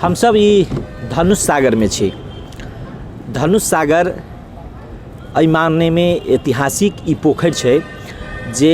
हमसब ई धनुष सागरमे छी। धनुष सागर एहि मानेमे ऐतिहासिक ई पोखरि छै जे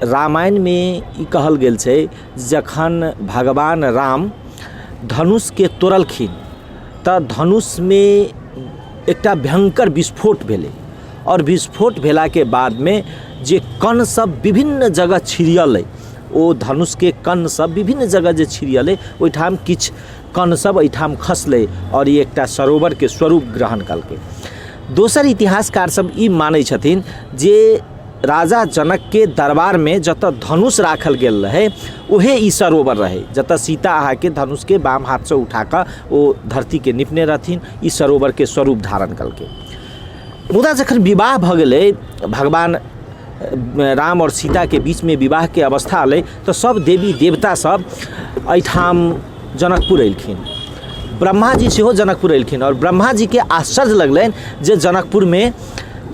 रामायणमे ई कहल गेल छै, जखन भगवान राम धनुषके तोड़लखिन तऽ धनुषमे एकटा भयङ्कर विस्फोट भेलै आओर विस्फोट भेलाके बादमे जे कण सब विभिन्न जगह छिड़ियलै, ओ धनुषके कण सब विभिन्न जगह जे छिड़ियलै, ओहिठाम किछु कण सब एहिठाम खसलै आओर ई एकटा सरोवरके स्वरूप ग्रहण केलकै। दोसर इतिहासकार सब ई मानै छथिन जे राजा जनकके दरबारमे जतऽ धनुष राखल गेल रहै, उहे ई सरोवर रहै, जतऽ सीता अहाँके धनुषके बाम हाथसँ उठाकऽ ओ धरतीके निपने रहथिन। ई सरोवरके स्वरूप धारण केलकै। मुदा जखन विवाह भऽ गेलै, भगवान राम आओर सीताके बीचमे विवाहके अवस्था एलै, तऽ सब देवी देवता सब एहिठाम जनकपुर एलखिन। ब्रह्माजी सेहो जनकपुर एलखिन आओर ब्रह्माजीके आश्चर्य लगलनि जे जनकपुरमे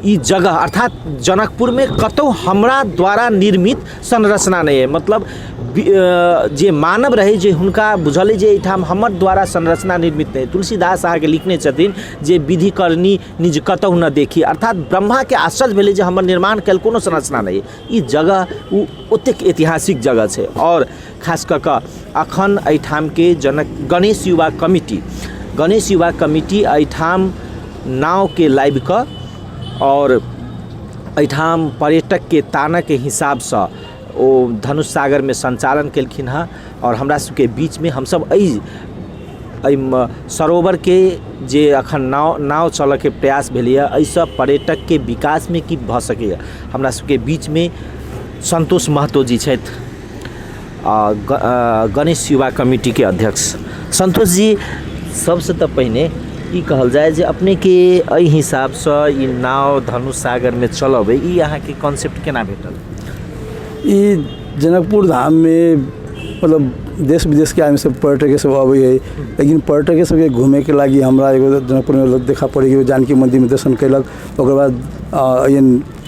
ई जगह, अर्थात जनकपुरमे कतहु हमरा द्वारा निर्मित संरचना नहि अइ। मतलब जे मानव रहै, जे हुनका बुझल अइ जे एहिठाम हमर द्वारा संरचना निर्मित नहि। तुलसीदास अहाँके लिखने छथिन जे विधि करनी निज कतहु न देखी। अर्थात ब्रह्माके आश्चर्य भेलै जे हमर निर्माण कयल कोनो संरचना नहि अइ। ई जगह ओ ओतेक ऐतिहासिक जगह छै। आओर खास कऽ कऽ अखन एहिठामके जनक गणेश युवा कमिटी, गणेश युवा कमिटी एहिठाम नावके लाबि कऽ आओर एहिठाम पर्यटकके तानऽके हिसाबसँ ओ धनुष सागरमे सञ्चालन केलखिन हँ। आओर हमरा सबके बीचमे हमसब एहिमे सरोवरके जे एखन नाव चलऽके प्रयास भेलैए, एहिसँ पर्यटकके विकासमे की भऽ सकैए। हमरा सबके बीचमे सन्तोष महतो जी छथि, गणेश युवा कमिटीके अध्यक्ष। सन्तोष जी, सबसँ तऽ पहिने ई कहल जाय जे अपनेके एहि हिसाबसँ ई नाव धनुष सागरमे चलबै, ई अहाँके कॉन्सेप्ट केना भेटल? ई जनकपुर धाममे मतलब देश विदेशके आदमी सब, पर्यटक सब अबै है, लेकिन पर्यटक सबके घूमेके लागि हमरा एगो जनकपुरमे देखा पड़ै कि जानकी मन्दिरमे दर्शन कयलक, ओकर बाद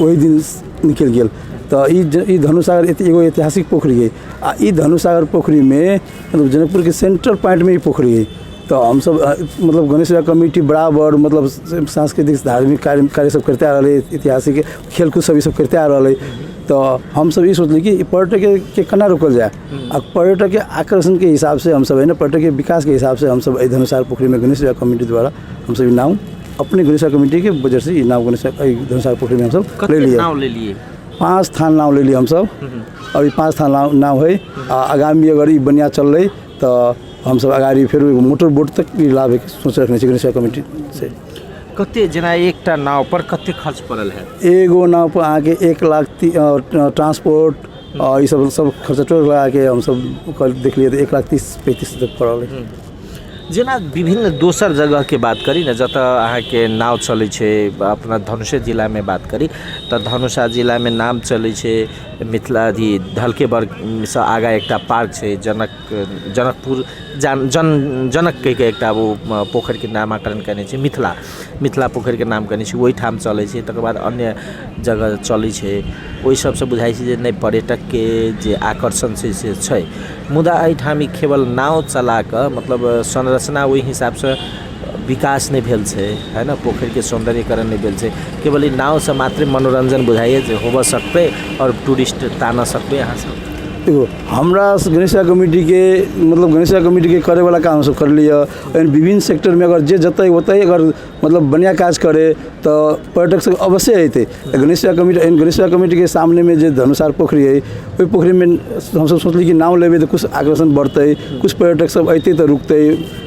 ओहि दिन निकलि गेल। तऽ ई धनुष सागर एगो ऐतिहासिक पोखरि है आ ई धनुष सागर पोखरिमे मतलब जनकपुरके सेंट्रल पॉइंटमे ई पोखरि है। तऽ हमसब मतलब गणेश पूजा कमिटी बराबर मतलब सांस्कृतिक धार्मिक कार्य सब करिते आ रहलै, ऐतिहासिक खेलकूद सब ई सब करिते आ रहलै। तऽ हमसब ई सोचली कि ई पर्यटकके केना रोकल जाय आ पर्यटकके आकर्षणके हिसाबसँ हमसब है ने पर्यटकके विकासके हिसाबसँ हमसब एहि धनुष सागर पोखरिमे गणेश पूजा कमिटी द्वारा हमसब ई नाम अपने गणेश पूजा कमिटीके वजहसँ ई नाम गणेश एहि धनुष सागर पोखरिमे हमसब कते लेलियै। नाव लेलियै? 5 थान नाव लेलियै हमसब। अभी 5 थान नाव है आ आगामी अगर ई बढ़िआँ चललै तऽ हमसब अगाडि फेर एगो मोटर बोट तक भी लाबैके सोच रखने छी गणेश पूजा कमिटी से। कते जेना एकटा नाव पर कते खर्च पड़ल है? एगो नाव पर अहाँके 1 लाख ट्रांसपोर्ट ई सब सब खर्चा टोटल लगाके हमसब कल देखलियै तऽ 1,30,35 तक पड़ल है। जेना विभिन्न दोसर जगहके बात करी ने, जतऽ अहाँके नाव चलै छै, अपना धनुषे जिलामे बात करी तऽ धनुषा जिलामे नाव चलै छै। मिथिला अथी ढलकेबरसँ आगाँ एकटा पार्क छै जनकपुर जान जन जनक कहिके एकटा ओ पोखरिके नामाकरण कयने छै, मिथिला मिथिला पोखरिके नाम कयने छै, ओहिठाम चलै छै। तकर बाद अन्य जगह चलै छै। ओहि सबसँ बुझाइ छै जे नहि, पर्यटकके जे आकर्षण छै से छै। मुदा एहिठाम ई केवल नाव चलाकऽ मतलब संरचना ओहि हिसाबसँ विकास नहि भेल छै है ने, पोखरिके सौन्दर्यकरण नहि भेल छै। केवल ई नावसँ मात्रे मनोरञ्जन बुझाइए जे होबऽ सकतै आओर टूरिस्ट तानऽ सकबै अहाँ सब। देखो, हमरा गणेश पूजा कमिटीके मतलब गणेश पूजा कमिटीके करैवला काम हमसब करलियै। एहन विभिन्न सेक्टरमे अगर जे जतै ओतै अगर मतलब बढ़िआँ काज करे तऽ पर्यटक सब अवश्य अयतै। गणेश पूजा कमिटी, एहन गणेश पूजा कमिटीके सामनेमे जे धनुषार पोखरि हइ, ओहि पोखरिमे हमसब सोचली कि नाव लेबै तऽ किछु आकर्षण बढ़तै, किछु पर्यटक सब अयतै तऽ रुकतै,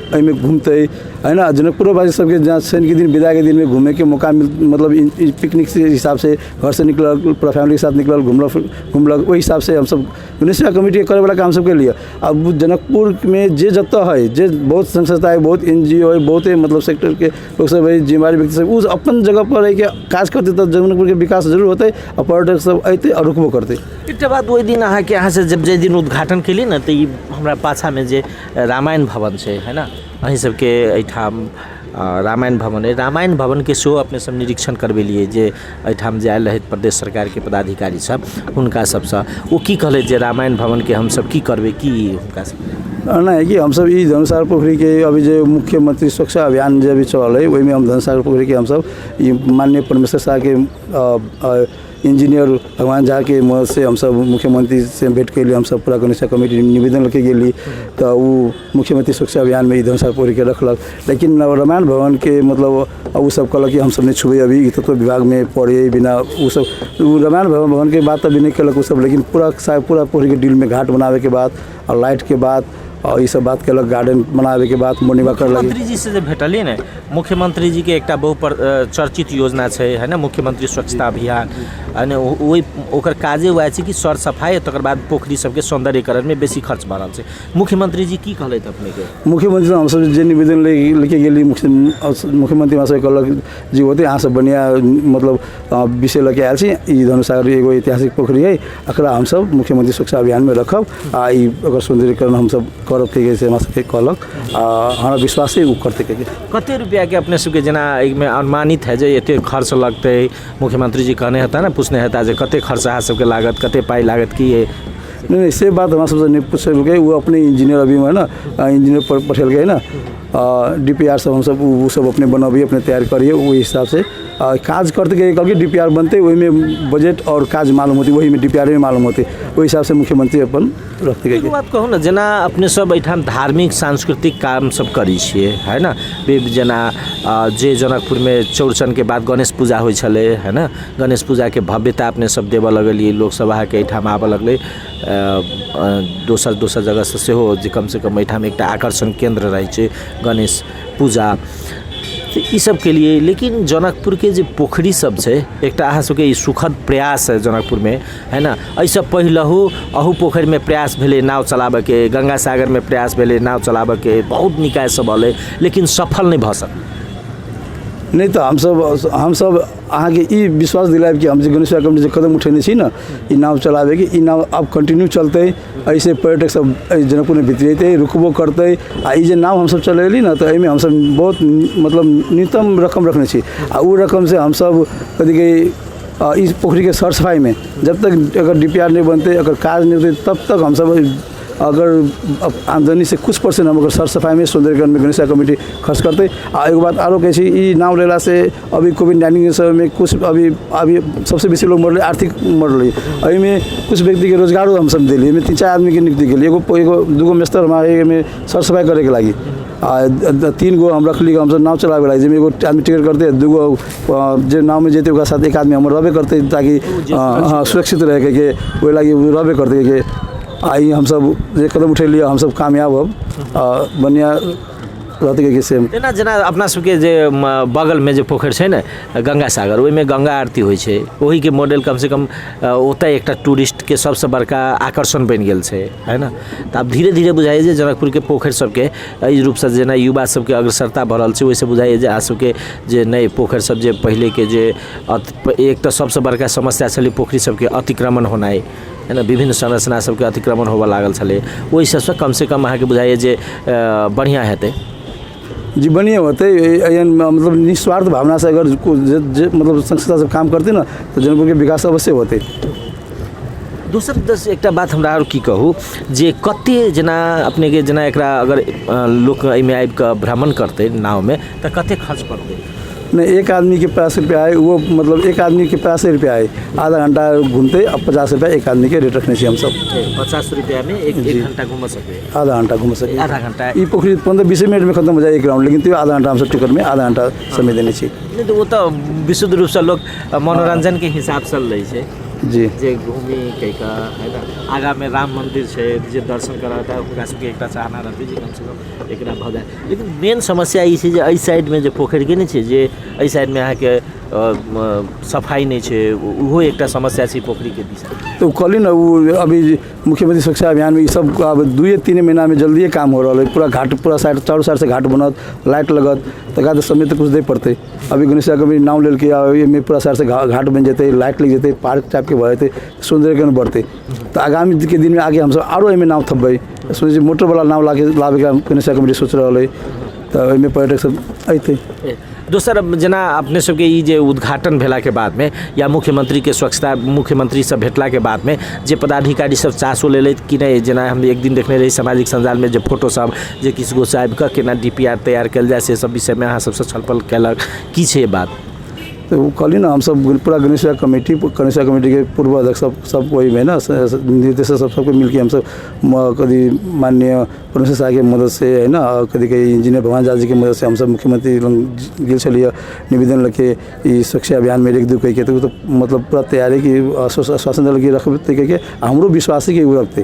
एहिमे घूमतै है ना। जनकपुरोवासी सबके जहाँ शनिके दिन विदाके दिनमे घूमेके मौका मिल मतलब ई पिकनिकके हिसाबसँ घरसँ निकलल, पूरा फैमिलीके साथ निकलल, घूमलक घूमलक, ओहि हिसाबसँ हमसब गणेश पूजा कमिटीके करैवला काम सब केलियै। आब जनकपुरमे जे जतऽ हइ, जे बहुत संघ संस्था हइ, बहुत एन जी ओ हइ, बहुते मतलब सेक्टरके लोक सब हइ, जिम्मेवारी व्यक्ति सब, ओ अपन जगहपर रहिके काज करतै तऽ जनकपुरके विकास जरूर होतै आ पर्यटक सब अयतै आ रुकबो करतै। एकटा बात, ओहि दिन अहाँके अहाँसँ जब जाहि दिन उद्घाटन केलियै ने, तऽ ई हमरा पाछाँमे जे रामायण भवन छै है ने, अहीं सबके एहिठाम रामायण भवन अइ, रामायण भवनके सेहो अपने सब निरीक्षण करबेलियै जे एहिठाम जे आयल रहथि प्रदेश सरकारके पदाधिकारी सब, हुनका सबसँ ओ की कहलथि जे रामायण भवनके हमसब की करबै, की हुनका सब? एना है कि हमसब ई धनुषसागर पोखरिके अभी जे मुख्यमंत्री स्वच्छता अभियान जे अभी चलल है, ओहिमे हम धनुषसागर पोखरिके हमसब ई माननीय परमेश्वर साहके, इंजीनियर भगवान झाके मददसँ हमसब मुख्यमंत्रीसँ भेँट कयली। हमसब पूरा गणेश कमिटी निवेदन लऽके गेली, तऽ ओ मुख्यमंत्री स्वच्छता अभियानमे ई धनुषसागर पोखरिके रखलक। लेकिन रामायण भवनके मतलब ओ सब कहलक कि हमसब नहि छुबै, अभी ई तत्व विभागमे पड़ै बिना। ओ सब ओ रामायण भवनके बात अभी नहि केलक ओ सब, लेकिन पूरा पूरा पोखरिके डीलमे घाट बनाबैके बात आओर लाइटके बात आओर ई सब बात केलक, गार्डन बनाबैके बात, मॉर्निंग वॉक करे लागी। मुख्यमंत्री जी से जे भेटलियै ने, मुख्यमंत्री जी के एकटा बहुत चर्चित योजना छै है ने, मुख्यमंत्री स्वच्छता अभियान है ने, ओहि ओकर काजे वएह छै कि सर सफाइ, तकर बाद पोखरि सबके सौंदर्यकरणमे बेसी खर्च भऽ रहल छै। मुख्यमंत्री जी की कहलथि अपनेके? मुख्यमंत्री हमसब जे निवेदन लेके गेली, मुख्यमंत्री हमरा सबके कहलक जे होतै, अहाँ सब बढ़िआँ मतलब विषय लऽ के आयल छी। ई धनुषसागर एगो ऐतिहासिक पोखरि है, एकरा हमसब मुख्यमंत्री स्वच्छता अभियानमे रखब आ ई ओकर सौंदर्यीकरण हमसब करब के से हमरा सबके कहलक आ हमरा विश्वास है ओ करतै के। कते रुपैआके अपने सबके जेना एहिमे अनुमानित है जे एते खर्च लगतै? मुख्यमंत्री जी कहने हेता ने, पूछने हेता जे कते खर्च अहाँ सबके लागत, कते पाइ लागत की? नहि नहि, से बात हमरा सबसँ नहि पुछलकै। ओ अपने इंजीनियर अभी है ने, इंजीनियर पर पठेलकै है ने, डीपीआर सब हमसब ओ सब अपने बनबियै, अपने तैयार करियै, ओहि हिसाबसँ काज करतै। कहलकै डीपीआर बनतै, ओहिमे बजट आओर काज मालूम होतै, ओहिमे डीपीआरमे मालूम होतै, ओहि हिसाबसँ मुख्यमंत्री अपन रखतै। एगो बात कहू ने, जेना अपने सब एहिठाम धार्मिक सांस्कृतिक काम सब करै छियै है ने, जेना जे जनकपुरमे चौरचनके बाद गणेश पूजा होइ छलै है ने, गणेश पूजाके भव्यता अपने सब देबऽ लगलियै, लोकसब अहाँके एहिठाम आबऽ लगलै, दोसर दोसर जगहसँ सेहो, जे कमसँ कम एहिठाम एकटा आकर्षण केन्द्र रहै छै गणेश पूजा, तऽ ई सब केलियै। लेकिन जनकपुरके जे पोखरि सब छै, एकटा अहाँ सबके ई सुखद प्रयास है जनकपुरमे है ने, एहिसँ पहिलहु अहू पोखरिमे प्रयास भेलै नाव चलाबऽके, गंगा सागरमे प्रयास भेलै नाव चलाबऽके, बहुत निकाय सब एलै, लेकिन सफल नहि भऽ सकलै। नहि तऽ हमसब अहाँके ई विश्वास दिलायब कि हम जे गणेश कमिटी जे कदम उठेने छी ने ई नाव चलाबैके, ई नाव आब कंटिन्यू चलतै। एहिसँ पर्यटक सब एहि जनकपुरमे भितरेतै, रुकबो करतै। आ ई जे नाव हमसब चलेली ने, तऽ एहिमे हमसब बहुत मतलब न्यूनतम रकम रखने छी आ ओ रकमसँ हमसब कथी कहै ई पोखरिके सर सफाइमे, जब तक अगर डीपीआर नहि बनतै, अगर काज नहि होतै, तब तक हमसब अगर आमदनीसँ किछु परसेंट हम अगर सर सफाइमे, सौन्दर्यकरणमे गणेश कमिटी खर्च करतै। आ एगो बात आरो कहै छी, ई नाव लेलासँ अभी कोविड-19के समयमे कुछ अभी अभी सबसँ बेसी लोग मरलै, आर्थिक मरलै। एहिमे कुछ व्यक्तिके रोजगारो हमसब देलियै। एहिमे 3-4 आदमीके नियुक्ति केलियै। एगो एगो दूगो मेस्तर हमरा एहिमे सर सफाइ करैके लागि आ 3 गो हम रखली हमसब नाव चलाबै लागि, जाहिमे एगो आदमी टिकट करतै, दूगो जे नावमे जेतै ओकरा साथ एक आदमी हमर रहबे करतै, ताकि हँ सुरक्षित रहैके के ओहि लागि ओ रहबे करतै के। आ ई हमसब जे कदम उठेलियै, हमसब कामयाब होब आ बढ़िआँ रहतै के से। जेना जेना अपना सबके जे बगलमे जे पोखरि छै ने गंगा सागर, ओहिमे गंगा आरती होइ छै, ओहिके मॉडल कमसँ कम ओतऽ एकटा टूरिस्टके सबसँ बड़का आकर्षण बनि गेल छै है ने। तऽ आब धीरे धीरे बुझाइए जे जनकपुरके पोखरि सबके एहि रूपसँ जेना युवा सबके अग्रसरता भऽ रहल छै, ओहिसँ बुझाइए जे अहाँ सबके जे नहि पोखरि सब जे पहिलेके जे एक तऽ सबसँ बड़का समस्या छलै पोखरि सबके अतिक्रमण होनाइ है ने, विभिन्न संरचना सबके अतिक्रमण होबऽ लागल छलै, ओहि सबसँ कमसँ कम अहाँके बुझाइए जे बढ़िआँ हेतै? जी, बढ़िआँ होतै। एहन मतलब निस्वार्थ भावनासँ अगर जे मतलब संस्था सब काम करतै ने, तऽ जनकपुरके विकास अवश्य होतै। दोसर दस एकटा बात हमरा आओर की कहू जे कते जेना अपनेके जेना एकरा अगर लोक एहिमे आबि कऽ भ्रमण करतै नावमे, तऽ कते खर्च पड़तै? नहि, एक आदमीके 50 रुपैआ है। वो मतलब एक आदमीके 50 रुपैआ है, आधा घंटा घूमते। अब 50 रुपैआ एक आदमीके रेट रखने छी हमसब। 50 रुपैआमे एक एक घंटा घूमऽ सकैए? आधा घंटा घूम सकै। आधा घंटा। ई पोखरि 15-20 मिनटमे खत्म हो जाए एक राउंड, लेकिन तैयो आधा घंटा हमसब टिकटमे आधा घंटा समय देने छी। नहि तऽ ओ तऽ विशुद्ध रूपसँ लोक मनोरञ्जनके हिसाबसँ लै छै जे घूमी कहि कऽ है ने। आगाँमे राम मन्दिर छै, जे दर्शन करऽ हुनका सबके एकटा चाहना रहतै जे कमसँ कम एकरा भऽ जाए। लेकिन मेन समस्या ई छै जे एहि साइडमे जे पोखरिके नहि छै, जे एहि साइडमे अहाँके सफाइ नहि छै, ओहो एकटा समस्या छै पोखरिके दिशा। तऽ ओ कहली ने, ओ अभी मुख्यमंत्री स्वच्छता अभियानमे ई सब आब 2-3 महीनामे जल्दिए काम हो रहल है। पूरा घाट, पूरा साइड, चारू साइडसँ घाट बनत, लाइट लगत, तकर बाद समय तऽ कुछ दै पड़तै। अभी गणेश कभी नाम लेलकै आ ओहिमे पूरा साइडसँ घाट बनि जेतै, लाइट लागि जेतै, पार्क टाइपके भऽ जेतै, सौन्दर्यकरण बढ़तै, तऽ आगामीके दिनमे आगे हमसब आरो एहिमे नाव थपबै। सोचै छी मोटरवला नाव लाके लाबैके गणेश कमिटी सोचि रहल है। तऽ ओहिमे पर्यटक सब अयतै। दोसर, जेना अपने सबके ई जे उद्घाटन भेलाके बादमे या मुख्यमंत्रीके स्वच्छता मुख्यमंत्रीसँ भेटलाके बादमे जे पदाधिकारी सब चासो लेलथि कि नहि? जेना हम एक दिन देखने रही सामाजिक सञ्जालमे जे फोटो सब जे किछु गोसा आबि कऽ केना DPR तैयार कयल जाय, से सब विषयमे अहाँ सबसँ छलफल केलक की छै बात? तऽ ओ कहली ने, हमसब पूरा गणेश पूजा कमेटी, गणेश पूजा कमेटीके पूर्व अध्यक्ष सब सब ओहिमे ने निर्देशक सब सबके मिलके हमसब कभी माननीय परमेश्वर साहके मददसँ है ने, कभी कभी इंजीनियर भगवान झा जीके मददसँ हमसब मुख्यमंत्री लग गेल छलियै निवेदन लऽके, ई स्वच्छ अभियानमे रखि दियौ कहिके। तऽ ओ तऽ मतलब पूरा तैयारी कि आश्वासन देलक कि रखबै कहिके, आ हमरो विश्वास है कि ओ रखतै।